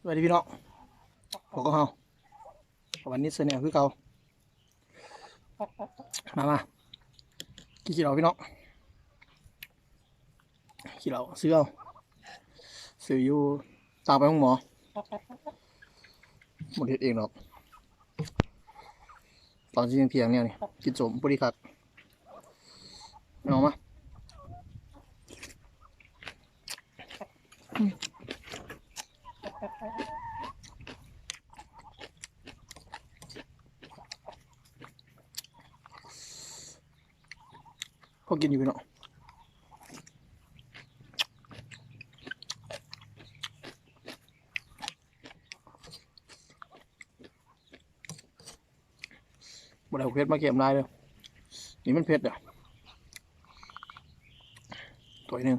ສະບາຍດີພີ່ນ້ອງ ພົບກັບເຮົາ ວັນນີ້ແຊນແນວຄືເກົ່າ ມາ ມາ ກິນເຂົ້າພີ່ນ້ອງ ກິນເຂົ້າ ຊື້ເອົາ ຊື້ຢູ່ ຕາມໄປໂຮງໝໍ ບໍ່ໄດ້ເຮັດເອງດອກ ຕອນຊິທ່ຽງໆແນວນີ້ ກິນສົ້ມພໍດີຄັກ ເອົາມາ ພໍກິນຢູ່ພີ່ນ້ອງ ບໍ່ໄດ້ເອົາເຜັດມາແກ້ມຫຼາຍເດີ້ ນີ້ມັນເຜັດເດີ້ ຖ້ວຍໜຶ່ງ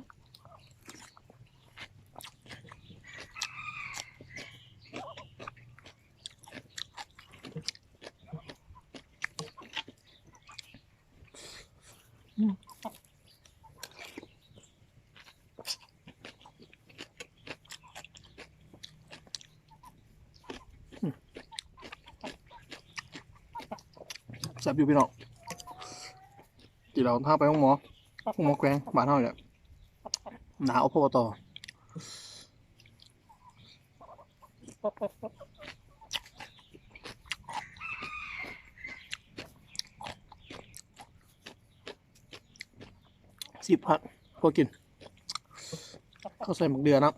ແຊບຢູ່ພີ່ນ້ອງ ກິນແລ້ວພາໄປໂຮງໝໍ ໂຮງໝໍແຂວງບ້ານເຮົານີ້ແຫຼະ ໜ້າ ອພກຕ ສິບພັນ ພໍກິນ ເຂົາໃສ່ໝາກເດື່ອນຳ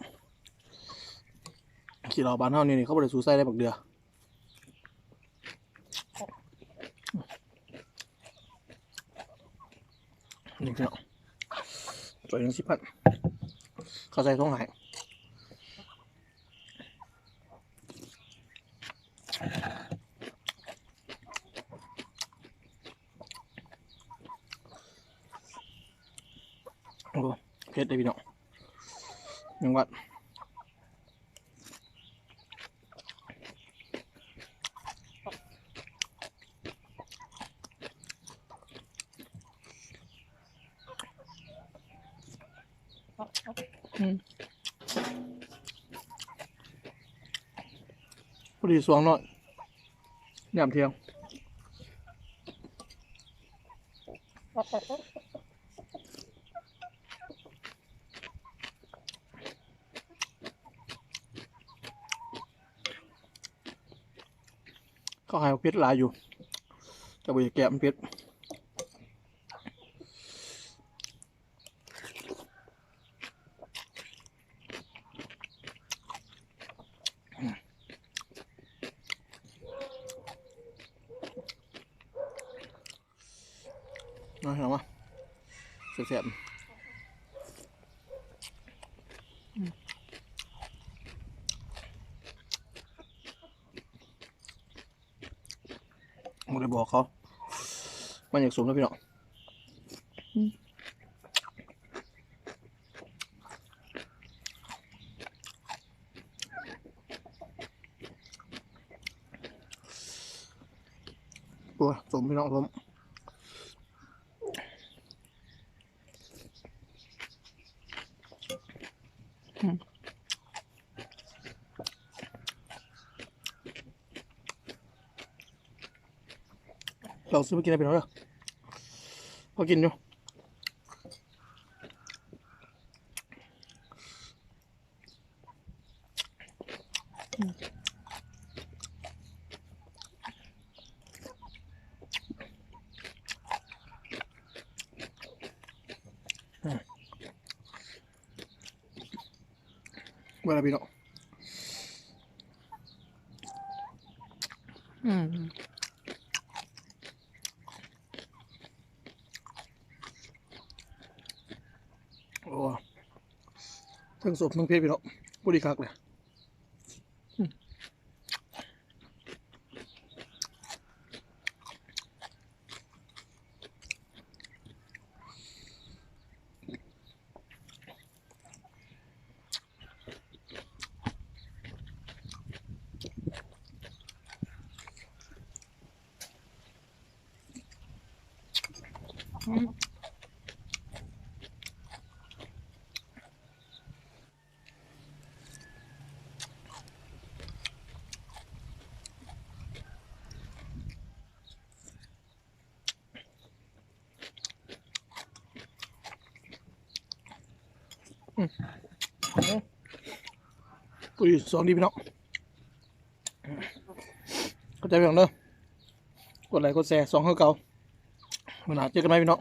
ຂີ້ເຫຼົ້າບ້ານເຮົານີ້ ເຂົາບໍ່ໄດ້ສູ່ໃສ່ໃດໝາກເດື່ອ ນີ້ເນາະ ຖ້ວຍໜຶ່ງສິບພັນ ເຂົາໃສ່ຖົງໃຫ້ ໂອ້ ເຜັດເດ້ພີ່ນ້ອງ ຍັງຫວັດ ອືມ ພໍດີຊ່ວງນ້ອຍ ຍາມທ່ຽງ ເຂົາໃຫ້ເຜັດຫຼາຍຢູ່ ແຕ່ບໍ່ຢາກແກ້ ມັນເຜັດ. ເອົາ ເອົາມາ ແຊບໆ ບໍ່ໄດ້ບອກເຂົາ ມັນຢາກສົມເດີພີ່ນ້ອງ. ໂອ້ຍ ສົ້ມພີ່ນ້ອງ ສົ້ມ. ອືມ ລອງຊື້ມາກິນໃຫ້ພີ່ນ້ອງເດີ ພໍກິນຢູ່. ອືມ ເບິ່ງລະພີ່ນ້ອງ ອືມ. ໂອ້ ເທິງສົມເທິງເຜັດພີ່ນ້ອງ ພໍດີຄັກເລີຍ. ອືມ. ອືມ ອືມ ປຸ້ຍສອງດີພີ່ນ້ອງ ຂອບໃຈພີ່ນ້ອງເດີ ກົດໄລກົດແຊ ສອງຄືເກົ່າ ມື້ໜ້າເຈີກັນໃໝ່ພີ່ນ້ອງ.